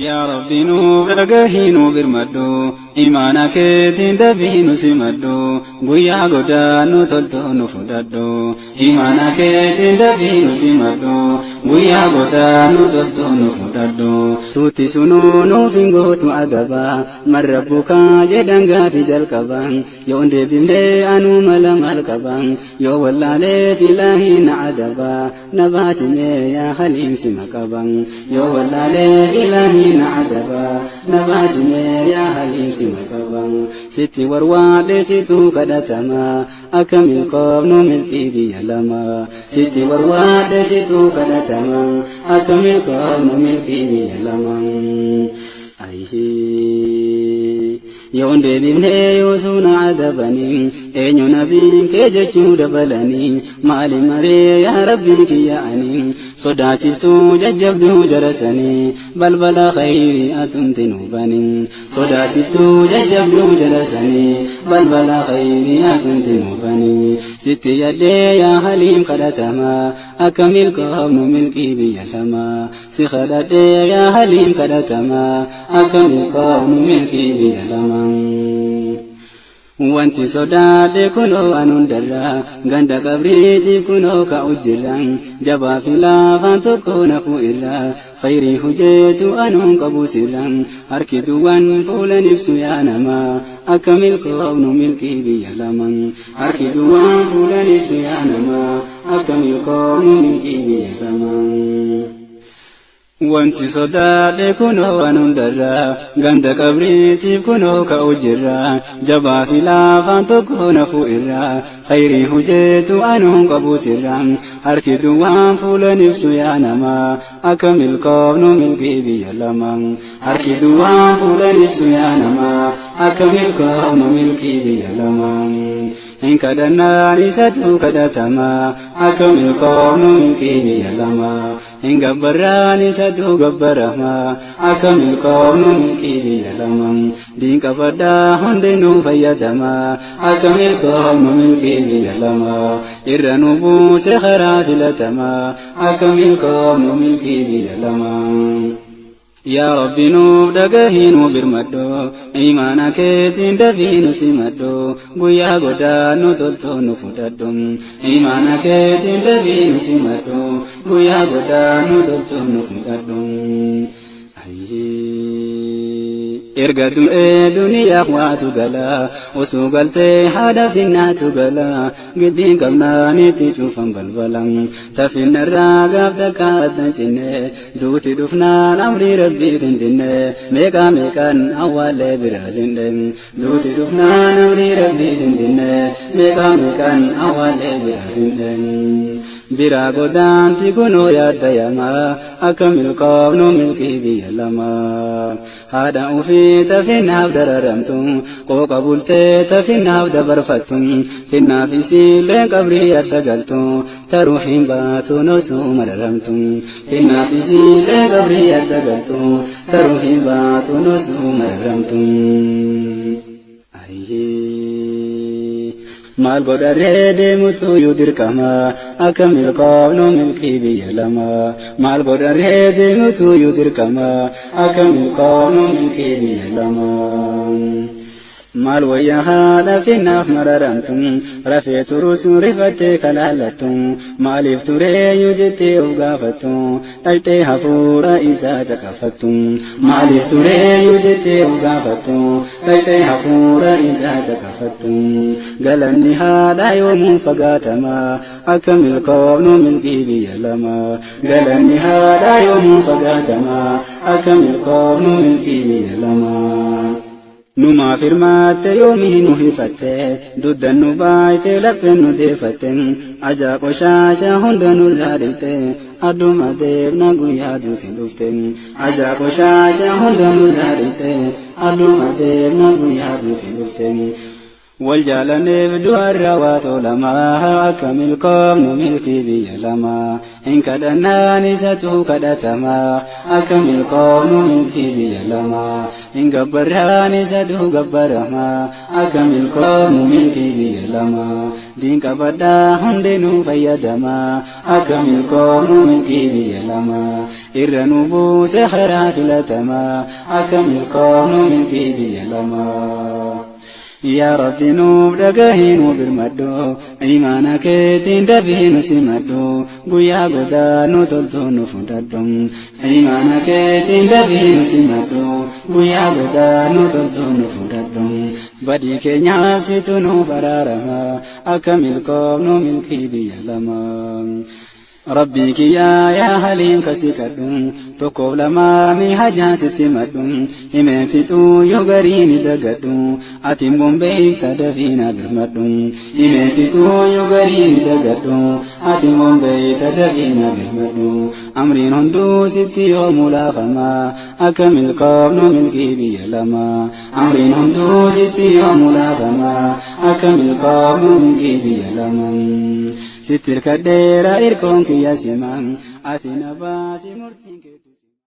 Yaa Rabbi nuuf dhagahii nu birmadhu, imaana keetiin dafii nu simadhu, guyyaa godaannu toltuu nu fudhadhu. Imaana keetiin dafii nu simadhu, guyyaa godaannu toltuu nu fudhadhu. Tuuti sunuu nuuf hin gootu adaba, man rabbukaa jedhan gaafi jalqaba. Yoon deebifne anuu mala maal qaba, yoo wallaaleef ilaahi na adaba. Na baasimee yaa haliim sima qaba, yoo wallaaleef ilaahi na adaba. Na baasimee yaa haliim sima qaba. Sitti warwaadhe situ kadhatama, akka milkoofnu milkii biyya lama. Sitti warwaadhe situ kadhatama, akka milkoofnu milkii biyya lama. Ayihii. Yoon deebifne yoosuu na adabanii, eenyu nabiin kee jechuu dabalanii, maali maree yaa rabbii kiyya ani, sodaachiftuu jajjabduu jarasanii, balbala khayrii atumti nu bani. Sodaachiftuu jajjabduu jarasanii, balbala khayrii atumti nu bani. Sitti yaddee yaa haliim kadhatama, akka milkoofnu milkii biyya lamaa. Si kadhadhee yaa haliim kadhatama, akka milkoofnu milkii biyya lama. Wanti sodaadhe kunoo an hundarra, ganda qabriitiif kunoo ka'u jirra, jabaa fi laafaan tokko nafu irra, khayrii hujeetu anuun qabu sirra, harki duwwan fuulan ibsu yaa nama, akka milkoofnu milkii biyya lama. Harki duwwan fuulan ibsu yaa nama, akka milkoofnu milkii biyya lama. Wanti sodaadhe kunoo an hundarra, ganda qabriitiif kunoo ka'u jirra, jabaa fi laafaan tokko nafu irra, khayrii hujeetu anuun qabu sirra, harki duwwaan fuulan ibsu yaa nama, akka milkoofnu milkii biyya lama. Harki duwwaan fuulan ibsu yaa nama, akka milkoofnu milkii biyya lama. Hin kadhannaan isatu kadhatama, akka milkoofnu milkii biyya lama. Hin gabbarraan isatu gabbarama, akka milkoofnu milkii biyya lama. Diin qabadhaa hundinuu fayyadama, akka milkoofnu milkii biyya lama. Irra nu buuse karaa filatama, akka milkoofnu milkii biyya lama. Yaa Rabbi nuuf dhagahii nu birmadhu, imaana keetiin dafii nu simadhu, guyyaa godaannu toltuu nu fudhadhu. Imaana keetiin dafii nu simadhu, guyyaa godaannu toltuu nu fudhadhu. Ayyee. Erga du'ee duniyaaf waatu gala, osoo galtee haadha finnaatu gala, giddiin qabnaanitti cufan balbala. Tafinnarraa gaaf takka addan cinne, duuti dhufnaan amrii rabbiitiin dinne, meeqaa meeqaan awwaallee biraa linde. Duuti dhufnaan amrii rabbiitiin dinne, meeqaa meeqaan awwaallee biraa linde. Biraa godaanti kunoo yaaddayamaa, akka milkoofnu milkii biyya lamaa. Haadha ofii tafinnaaf dararamtu, qooqa bultee tafinnaaf dabarfattu, finnaaf isiillee qabrii adda galtu, taruu hin baatu nosuu mararamtu. Finnaaf isiillee qabrii adda galtu, taruu hin baatu nosuu mararamtu. Ayyee. Maal godharree deemutu iyyuu dirqama, akka milkoofnu milkii biyya lama. Maal godharree deemutu iyyuu dirqama, akka milkoofnu milkii biyya lama. Maal wayya haadha finnaaf mararamtu, rafee turus rifattee kalaallattu, maaliif tureeyyuu jettee of gaafattu, dhaqxee hafuura isaa caqafattu. Maaliif tureeyyuu jettee of gaafattu, dhaqxee hafuura isaa caqafattu. Galanni haadha yoomuu fagaatama, akka milkoofnu milkii biyya lama. Galanni haadha yoomuu fagaatama, akka milkoofnu milkii biyya lama. Numaaf hirmaatte yoomii nu hifatte, duddan nu baayte lapheen nu deeffatte, ajaa qoshaasha hunda nurraa dhiqxe, adduma deebna guyyaa duuti dhufte. Ajaa qoshaasha hunda nurraa dhiqxe, adduma deebna guyyaa duuti dhufte. Wal jaalanneef du'arra waa tolama, akka milkoofnu milkii biyya lama. Hin kadhannaan isatu kadhatama, akka milkoofnu milkii biyya lama. Hin gabbarraan isatu gabbarama, akka milkoofnu milkii biyya lama. Diin qabadhaa hundinuu fayyadama, akka milkoofnu milkii biyya lama. Irra nu buuse karaa filatamaa akka milkoofnu milkii biyya lamaa. Yaa Rabbi nuuf dhagahii nu birmadhu, imaana keetiin dafii nu simadhu, guyyaa godaa nu toltuu nu fudhadhu. Imaana keetiin dafii nu simadhu, guyyaa godaa nu toltuu nu fudhadhu. Badii keenyaaf situ nuuf araarama akka milkoofnu milkii biyya lamaa. Rabbii kiyyaa yaa haliim kasi kadhu, tokkoof lamaa mi hajaa sitti madhu, himeen fixuu yoo garii ni dagadhu, ati immoo beekta dafii na birmadhu. Himeen fixuu yoo garii ni dagadhu, ati immoo beekta dafii na birmadhu. Amriin hunduu sitti yoomuu laafama akka milkoofnu milkii biyya lamaa. Amriin hunduu sitti yoomuu laafama akka milkoofnu milkii biyya lamaa. Sitti hirkadheera, irkoon kiyya sima, ati na baasi murtiin kee.